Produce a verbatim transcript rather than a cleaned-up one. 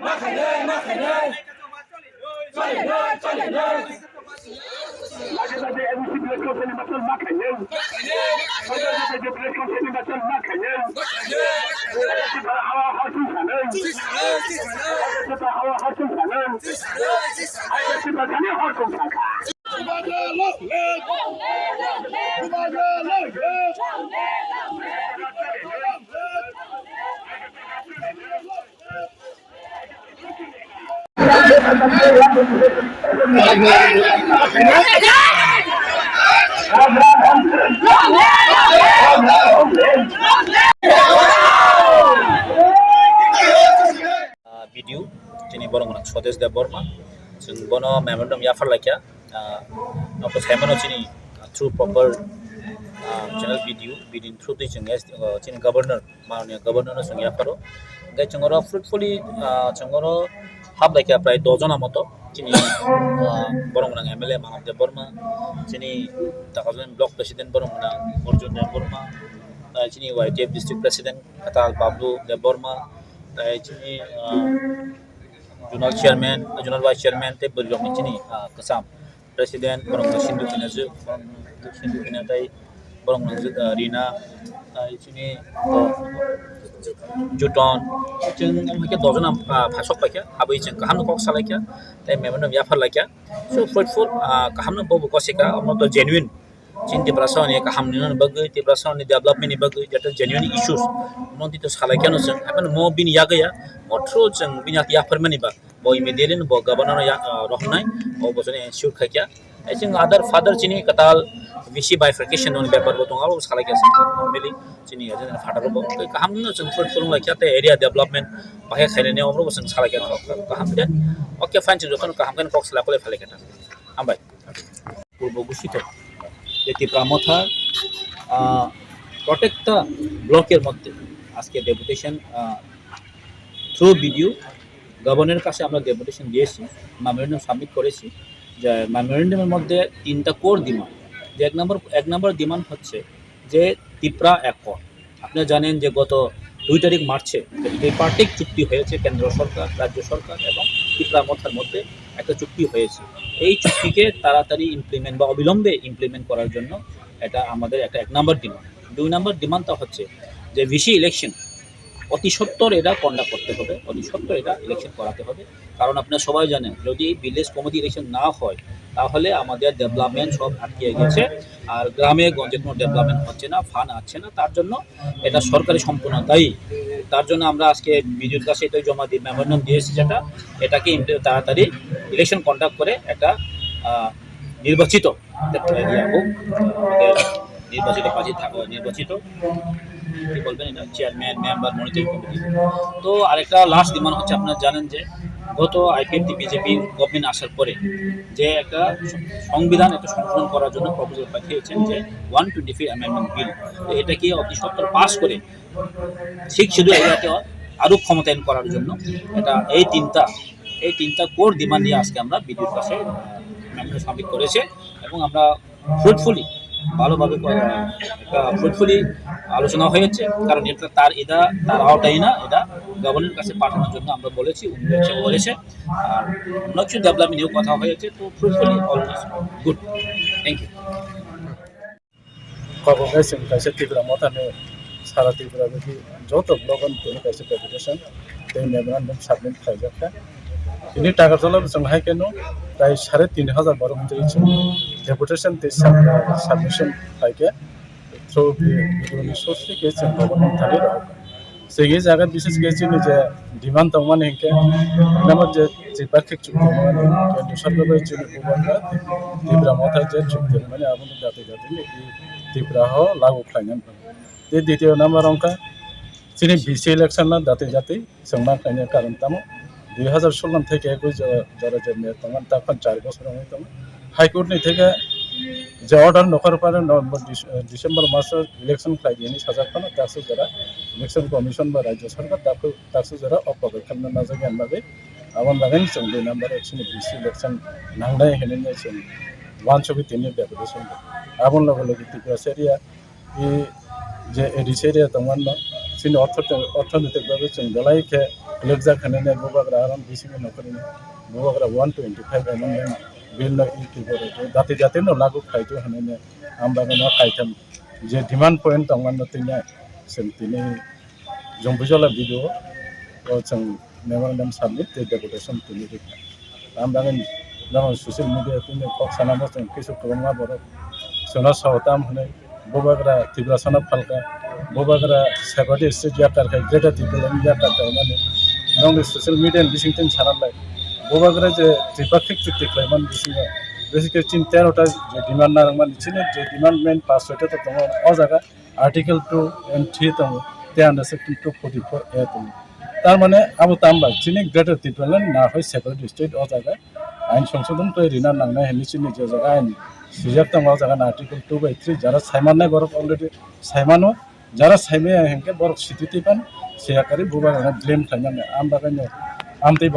Ma khainai, ma khainai. Chale noi, chale noi. Maje maje A D C Village Council ni bachal ma khainai. Maje maje Village Council ni bachal ma khainai. Maje maje hawa hor sung sanai. Maje maje hawa hor sung sanai. Maje maje thani hor sung saka. Ah, B D O, chini borok rok Swadesh Debbarma, chwng bono memorandum yaphar laikha, ah, nokto saimano chini, ah, through proper, ah, channel B D O, B D O ni through twi chwng S D, ah, chini governor, mananiya governor no chwng yapharo. Hwnkhe chwng oro fruitfully, ah, chwng oro hap laikha prai dos jona moto, chini, ah, borok rok M L A Manav Debbarma, chini Takajani block president borok rok Arjun Debbarma, tai chini Y T F district president Katal Bablu Debbarma, tai chini, ah, zonal chairman, zonal vice chairman tei bwrwi rokni chini, ah, kwcham president, borok no Sindhu Kina ju, Sindhu Kina tai borok no ju, ah, Rina, tai chini, oh, Juton, chwng omo hai khe dos jona, ah, phasok paikha, aboni chwng kaham no kok salaikha, tai memorandum yaphar laikha. So fruitful, ah, kaham no bobo kosika, omo to genuine. Chini Tiprasa ni kaham ni bagwi, Tiprasa ni development ni bagwi, jeta genuine issues. Mo di to salai khe no chwng, happen mo bini yagaya, mo through chwng bini yak yapharmani ba, bo immediately no bo governor ya, ah, rohornai, bo bo chwng ensure khaikha. I think other further chini katal V C bifurcation ni bepar bo tongo, abo salai khe chwng, normally chini ya jani phataro bo, tei kaham no chwng fruitful wng lai khe, tei area development, bahai khainani omo bo chwng salai khe kaham khe, okay fine, chwng jotono kaham khe kok salai khe phalai khe ta. Hambai. পূর্ব ঘোষিত যে তিপ্রা মথা, আহ, প্রত্যেকটা ব্লকের মধ্যে আজকে ডেপুটেশন, আহ, through BDO গভর্নরের কাছে আমরা ডেপুটেশন দিয়েছি, মেমোরেন্ডাম সাবমিট করেছি। যে মেমোরেন্ডামের মধ্যে তিনটা কোর ডিমান্ড, যে এক নম্বর, এক নম্বর ডিমান্ড হচ্ছে যে তিপ্রা অ্যাকর্ড। আপনারা জানেন যে গত দুই তারিখ মার্চে যে ট্রিপার্টিক চুক্তি হয়েছে কেন্দ্র সরকার, রাজ্য সরকার এবং তিপ্রা মথার মধ্যে একটা চুক্তি হয়েছে। এই চুক্তিকে তাড়াতাড়ি ইমপ্লিমেন্ট বা অবিলম্বে ইমপ্লিমেন্ট করার জন্য এটা আমাদের একটা এক নম্বর ডিমান্ড। দুই নম্বর ডিমান্ডটা হচ্ছে যে ভিসি ইলেকশন অতি সত্বর এটা কন্ডাক্ট করতে হবে, অতি সত্বর এটা ইলেকশন করাতে হবে। কারণ আপনারা সবাই জানেন, যদি ভিলেজ কমিটি ইলেকশন না হয়, তাহলে আমাদের ডেভেলপমেন্ট সব আটকে গেছে, আর গ্রামে গঞ্জে কোনো ডেভেলপমেন্ট হচ্ছে না, ফান্ড আসছে না। তার জন্য এটা সরকারি সম্পূর্ণ দায়ী। তার জন্য আমরা আজকে বিডিওর কাছে এটাই জমা দিয়ে মেমোরেন্ডাম দিয়েছি, যেটা এটাকে ইমপ্লি-, তাড়াতাড়ি ইলেকশন কন্ডাক্ট করে একটা, আহ, নির্বাচিত, ইয়া হোক, আমাদের নির্বাচিত প্রার্থী থাক-, নির্বাচিত, কি বলবেন এটা, চেয়ারম্যান, মেম্বার, মনিটরিং কমিটি। তো আরেকটা লাস্ট ডিমান্ড হচ্ছে, আপনারা জানেন যে গত আইপিএফটি বিজেপি গভর্নমেন্ট আসার পরে যে একটা সংবিধান, একটা সংশোধন করার জন্য প্রপোজাল পাঠিয়েছেন যে ওয়ান টোয়েন্টি ফিফ অ্যামেন্ডমেন্ট বিল, তো এটাকে অতি সত্বর পাস করে সিক্স শিডিউল এরিয়াতে আরও ক্ষমতায়ন করার জন্য এটা, এই তিনটা, এই তিনটা কোর ডিমান্ড নিয়ে আজকে আমরা বিডিওর কাছে, আহ, মেমোরেন্ডাম সাবমিট করেছে এবং আমরা ফ্রুটফুলি, ভালোভাবে ক-, একটা ফ্রুটফুলি আলোচনা হয়েছে, কারণ এটা তার, এটা তার আওতায় না, এটা গভর্নরের কাছে পাঠানোর জন্য আমরা বলেছি, উনি হচ্ছে বলেছে। আর অন্য কিছু ডেভেলপমেন্ট নিয়েও কথা হয়েছে, তো fruitfully always good. Thank you. Kok khe chwng kaisa Tipra Mothani sara Tripura bwkhi joto block-o tini kaisa deputation tei memorandum submit khlaijak kha. Tini Takarjala bo chwng hai kheno tai sare tin hajar borok wngtwi chwng deputation tei sub-, submission khai khe through B D O ni source twi khe chwng government thani rw. Chini jaga bises khe chini je demand tongmani hinkhe, namo je tripartite chukti tongmani, kendra sarkar bai chini bubagra Tipra Motha je chukti tongmani, aboni dati dati ni Tipra ho lagu khlainani. Tei ditio number wngkha chini B C election no dati dati chwng ma khlainani karon tamo dui hazar solo theke ekui jora, jora je mayor tongmani, takhon char bosor wngwi tongo. High Court ni theke je order nokhor pare November, Dec-, December maso election khlai di hinwi sajak phano, taksa jora Election Commission ba Rajya Sarkar taksa, taksa jora o podokkhep no najak ya bagwi, aboni bagwi chwng dui number election ni B C election nangnai hinwi chwng uansugwi tini deputation. Aboni loge loge Tripura area i je A D C area tongmani no chini orthote-, orthonoitik bagwi chwng belai khe Khulukjak hinwi bubagra aram bisingo nokharino bubagra one twenty five amendment bill no e Tripura jati jati no lagu khlaidu hinwi ang bagwi no kaitham je demand point tongmano tini chwng tini Jompuijola B D O o chwng memorandum submit tei deputation tini rikha. Ang bagwi norok social media tini kok sanamo chwng kisu kwbangma borok chwngno sao tam hinwi bubagra Tiprasano phalka, bubagra separate state yakar khai, Greater Tipraland yakar khaimani. Nokni social media ni bising tini sana lai bubagra je tripartite chukti khlaimani bisingo basically chini tero ta je demand narwkmani chini je demand main pass soita to tongo o jaga Article two and three tongo, tei under section two forty-four A tongo. Tar mane abo tamba chini Greater Tipraland na hoi separate state o jaga ain songsodon tei rina nangnai hinwi chini je jaga ain swijak tongo o jaga na Article two by three jara saimannai borok already saimano, jara saimaya hinkhe borok sititwi phano siyakari bubagrano blame khlaimani. Am bagwino amtwi